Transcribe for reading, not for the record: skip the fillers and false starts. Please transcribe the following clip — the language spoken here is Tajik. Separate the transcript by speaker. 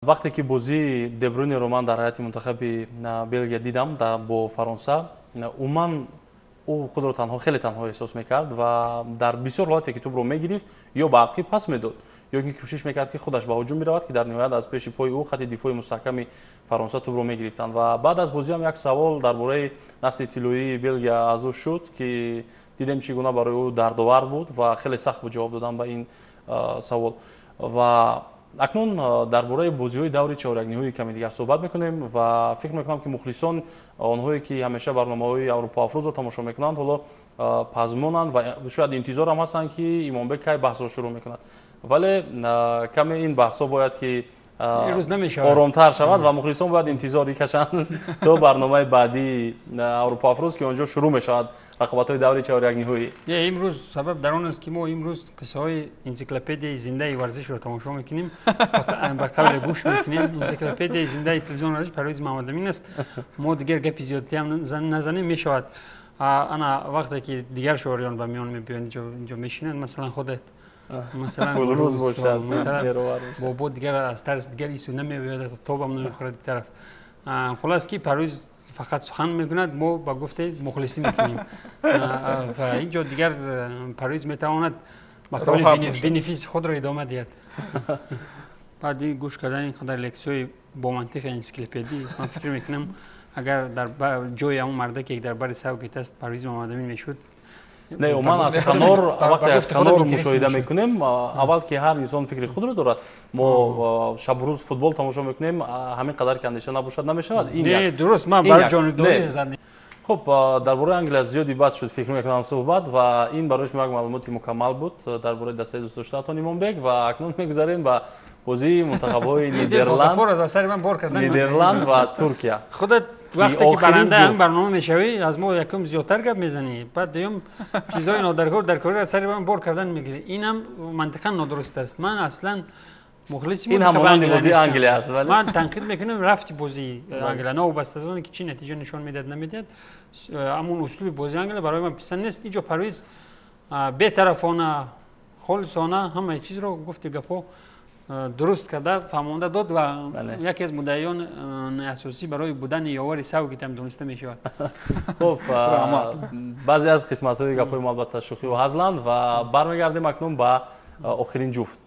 Speaker 1: Вақте ки бозии Дебрюнеро ман дар ҳайати мунтахаби Белгия дидам бо Фаронса, умуман ӯ худро танҳо, хеле танҳо эҳсос мекард ва дар бисёр ҳолате ки тӯбро мегирифт, ё ба ақиб пас медод, ё ки кӯшиш мекард, ки худаш ба ҳуҷум биравад, ки дар ниҳоят аз пеши пои ӯ хати дифои мустаҳками Фаронса тӯбро мегирифтанд. Ва баъд аз бозиам як савол дар бораи насли тиллоии Белгия аз ӯ шуд, ки дидем, чӣ гуна барои ӯ дардовар буд ва хеле сахт буд ҷавоб додан ба ин савол. Ва акнун дар бораи бозиҳои даври чорякниҳои каме дигар суҳбат мекунем ва фикр мекунам, ки мухлисон, онҳое ки ҳамеша барномаҳои Аврупоафрӯзро тамошо мекунанд, ҳоло пазмонанд ва шояд интизорам ҳастанд, ки Имомбек кай баҳсро шурӯъ мекунад. Вале каме ин баҳсҳо бояд ки оромтар шавад ва мухлисон бояд интизор кашанд то барномаи баъдии Аврупоафрӯз, ки он ҷо шурӯъ мешавад рақобатҳои даври чорякниҳоӣ.
Speaker 2: Имрӯз сабаб дар он аст, ки мо имрӯз қиссаҳои энсиклопедияи зиндаи варзишро тамошо мекунем, ба қавле гӯш мекунем. Энсиклопедияи зиндаи телевизион варзиш Парвиз Маҳмадамин аст. Мо дигар гапи зиёдтиам назанем мешавад. Ана вақте ки дигар шориён ба миён мебиёнд, инҷо мешинанд, масалан худат, масалан масалан бобо, дигар аз тарс дигар ису намеояд, тобам намехӯрад тараф. Хулас ки Парвиз фақат сухан мекунад, мо ба гуфте мухлисӣ мекунем ва инҷо дигар Парвиз метавонад ба қавли бенефиси худро идома диҳад. Баъди гӯш кардани ин қадар лексияҳои бо мантиқи энсиклопедӣ, ман фикр мекунам, агар дар ҷои ҳамон марде, ки дар бари Савгит аст, Парвиз Муҳаммадамин мешуд.
Speaker 1: Не, ман аз канор, вақте аз канор мушоҳида мекунем, аввал ки ҳар инсон фикри худро дорад. Мо шабу рӯз футбол тамошо мекунем, ҳамин қадар ки андеша набошад, намешавад.
Speaker 2: Дуруст, ман бар ҷонибдорӣ.
Speaker 1: Хуб, дар бораи Англия зиёди бад шуд, фикр мекунам, суҳбат ва ин барои шумо як маълумоти мукаммал буд дар бораи дастаи дӯстдоштаатон, Имомбек. Ва акнун мегузарем ба бозии мунтахабҳои Нидерланд ва Туркия.
Speaker 2: Худат вақте ки барандаи ҳам барнома мешавӣ, аз мо якум зиёдтар гап мезанӣ, баъд дуюм чизҳои нодаркор даркориро сари ман бор кардан мегирӣ. Инам мантиқан нодуруст аст. Ман аслан мухлиси
Speaker 1: ин ҳамонанди бозии Англия аст.
Speaker 2: Ман танқид мекунам рафти бозии Англия, новобаста аз он ки чӣ натиҷа нишон медиҳад, намедиҳад, ҳамон услуби бозии Англия барои ман писанд нест. Инҷо Парвиз бетарафона, холисона ҳамаи чизро гуфти, гапҳо дуруст карда фаҳмонда дод ва яке аз муддаиён асосӣ барои будани ёвари Савгитам дониста мешавад.
Speaker 1: Хуб, баъзе аз қисматҳои гапҳои мо албатта шӯхиву ҳазланд ва бармегардем акнун ба охирин ҷуфт.